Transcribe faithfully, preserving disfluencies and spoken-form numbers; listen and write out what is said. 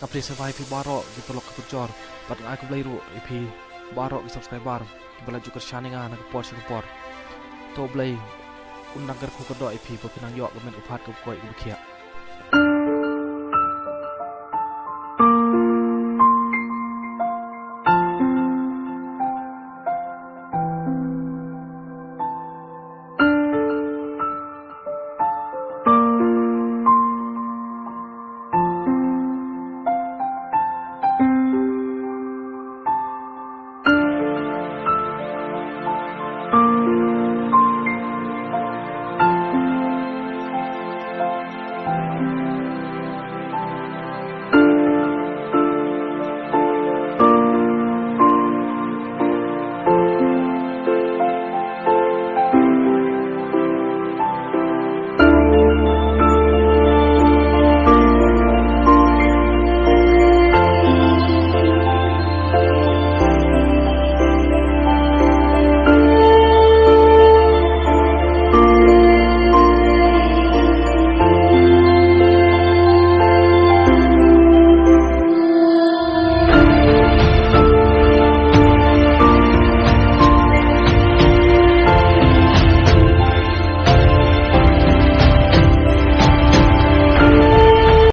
Ka phi sngewbha ïa phi baroh ki paralok ki parajor bad nga ai khublei ruh ïa phi baroh ki subscriber kiba la ju kyrshan ïa nga na ka por sha ka por. To Blei un nang kyrkhu kyrdoh ïa phi ba phin nang ïoh ka met ka phad kaba koit kaba khiah.